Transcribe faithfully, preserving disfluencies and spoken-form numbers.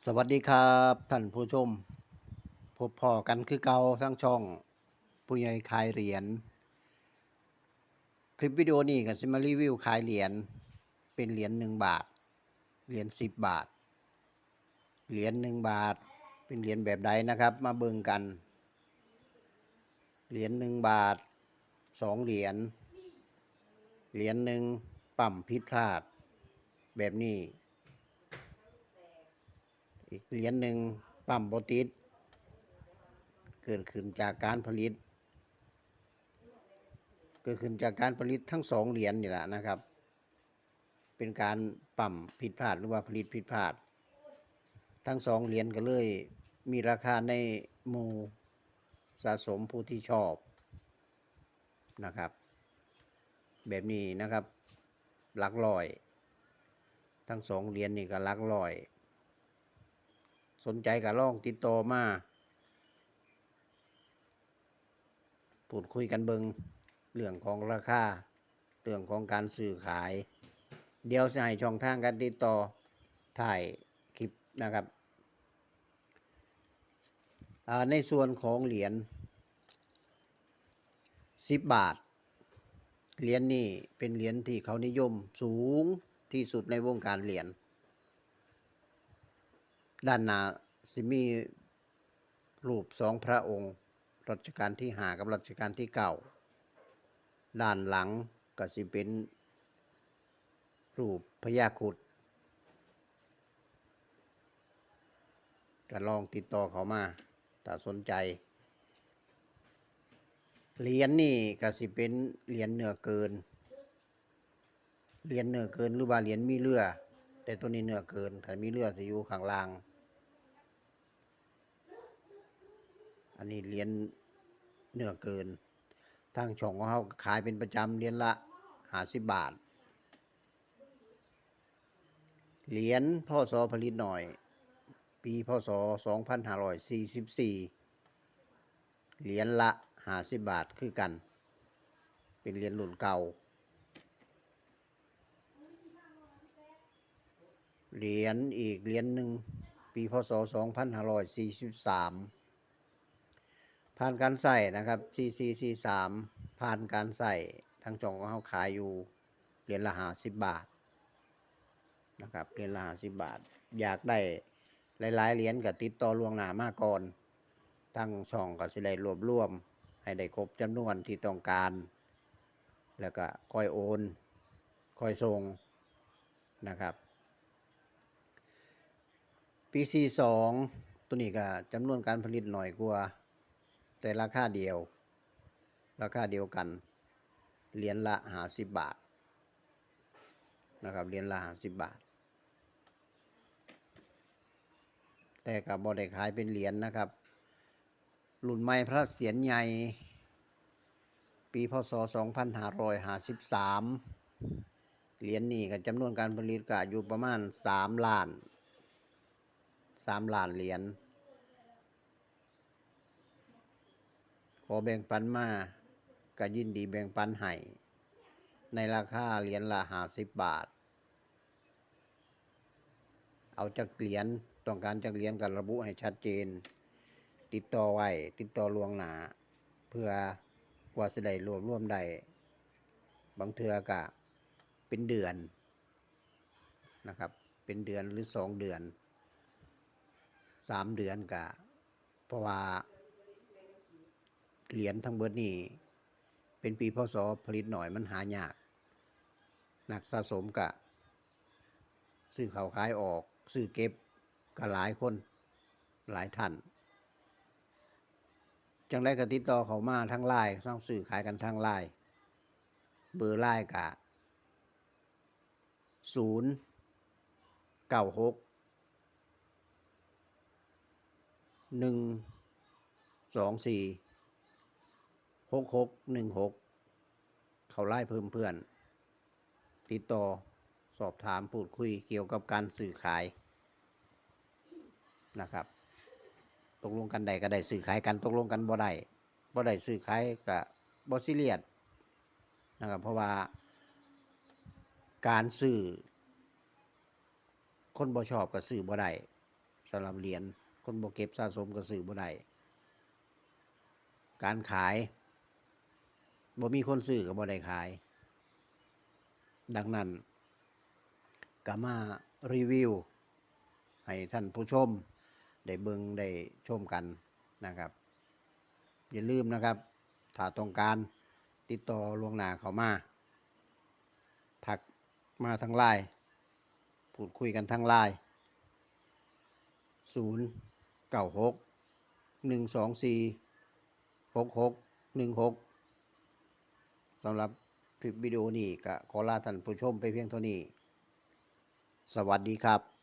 สวัสดีครับท่านผู้ชม พบพ้อกันคือเก่าทางช่องผู้ใหญ่ขายเหรียญ คลิปวิดีโอนี้ก็สิมารีวิวขายเหรียญ เป็นเหรียญหนึ่งบาท เหรียญสิบบาท เหรียญหนึ่งบาท เป็นเหรียญแบบใดนะครับ มาเบิ่งกัน เหรียญหนึ่งบาท สองเหรียญ เหรียญหนึ่งปั๊มผิดพลาด แบบนี้ อีกเหรียญหนึ่งปั๊มบ่ติด เกิดขึ้นจากการผลิต เกิดขึ้นจากการผลิตทั้งสองเหรียญนี่แหละนะครับ เป็นการปั๊มผิดพลาดหรือว่าผลิตผิดพลาด ทั้งสองเหรียญก็เลยมีราคาในหมู่สะสมผู้ที่ชอบนะครับ แบบนี้นะครับ หลักร้อย ทั้งสองเหรียญนี่ก็หลักร้อย สนใจก็ลองติดต่อมา พูดคุยกันเบิ่งเรื่องของราคา เรื่องของการซื้อขาย เดี๋ยวจะให้ช่องทางการติดต่อท้ายคลิปนะครับ อ่า ในส่วนของเหรียญสิบบาท เหรียญนี่เป็นเหรียญที่เขานิยมสูงที่สุดในวงการเหรียญ ด้านหน้าสิมีรูปสองพระองค์ รัชกาลที่ห้ากับรัชกาลที่เก้า ด้านหลังก็สิเป็นรูปพญาครุฑ ก็ลองติดต่อเขามา ถ้าสนใจ เหรียญนี่ก็สิเป็นเหรียญเนื้อเกิน เหรียญเนื้อเกินหรือว่าเหรียญมีเรือ แต่ตัวนี้เนื้อเกิน ถ้ามีเรือสิอยู่ข้างล่าง อันนี้เหรียญเนื้อเกิน ทางช่องของเราขายเป็นประจำเหรียญละห้าสิบบาท เหรียญ พ.ศ. ผลิตน้อย ปี พ.ศ. สองพันห้าร้อยสี่สิบสี่ เหรียญละห้าสิบบาทคือกัน เป็นเหรียญรุ่นเก่า เหรียญอีกเหรียญหนึ่ง ปี พ.ศ. สองพันห้าร้อยสี่สิบสาม ผ่านการใช้นะครับ สี่สี่สี่สาม ผ่านการใช้ ทางช่องของเราขายอยู่เหรียญละห้าสิบบาทนะครับ เหรียญละห้าสิบบาท อยากได้หลายๆเหรียญก็ติดต่อล่วงหน้ามาก่อน ทางช่องก็สิได้รวบรวมให้ได้ครบจำนวนที่ต้องการ แล้วก็ค่อยโอน ค่อยส่งนะครับ ปี สี่สอง ตัวนี้ก็จำนวนการผลิตน้อยกว่า แต่ราคาเดียว ราคาเดียวกัน เหรียญละห้าสิบบาทนะครับ เหรียญละห้าสิบบาท แต่ก็บ่ได้ขายเป็นเหรียญนะครับ รุ่นใหม่พระเศียรใหญ่ ปี พ.ศ. สองพันห้าร้อยห้าสิบสาม เหรียญนี่ก็จำนวนการผลิตก็อยู่ประมาณสามล้าน สามล้านเหรียญ ขอแบ่งปันมา ก็ยินดีแบ่งปันให้ ในราคาเหรียญละห้าสิบบาท เอาจักเหรียญ ต้องการจักเหรียญก็ระบุให้ชัดเจน ติดต่อไว้ ติดต่อล่วงหน้า เพื่อกว่าสิได้รวบรวมได้ บางเทื่อก็เป็นเดือนนะครับ เป็นเดือนหรือสองเดือน สามเดือนก็ เพราะว่าเหรียญทั้งเบิดนี่เป็นปี พ.ศ. ผลิตน้อย มันหายาก นักสะสมก็ซื้อเข้าขายออก ซื้อเก็บก็หลายคน หลายท่าน จั่งใดก็ติดต่อเข้ามาทางไลน์ เราซื้อขายกันทางไลน์ เบอร์ไลน์ก็ ศูนย์ เก้า หก หนึ่ง สอง สี่ หก หก หนึ่ง หก เข้าไลน์เพิ่มเพื่อน ติดต่อสอบถามพูดคุยเกี่ยวกับการซื้อขายนะครับ ตกลงกันได้ก็ได้ซื้อขายกัน ตกลงกันบ่ได้ บ่ได้ซื้อขายก็บ่ซีเรียสนะครับ เพราะว่าการซื้อ คนบ่ชอบก็ซื้อบ่ได้ สำหรับเหรียญ คนบ่เก็บสะสมก็ซื้อบ่ได้ การขาย บ่มีคนซื้อก็บ่ได้ขาย ดังนั้น ก็มารีวิว ให้ท่านผู้ชมได้เบิ่งได้ชมกันนะครับ อย่าลืมนะครับ ถ้าต้องการติดต่อล่วงหน้าเข้ามา ทักมาทางไลน์ พูดคุยกันทางไลน์ ศูนย์เก้าหก หนึ่งสองสี่ หกหกหนึ่งหก สำหรับคลิปวิดีโอนี้ก็ขอลาท่านผู้ชมไปเพียงเท่านี้ สวัสดีครับ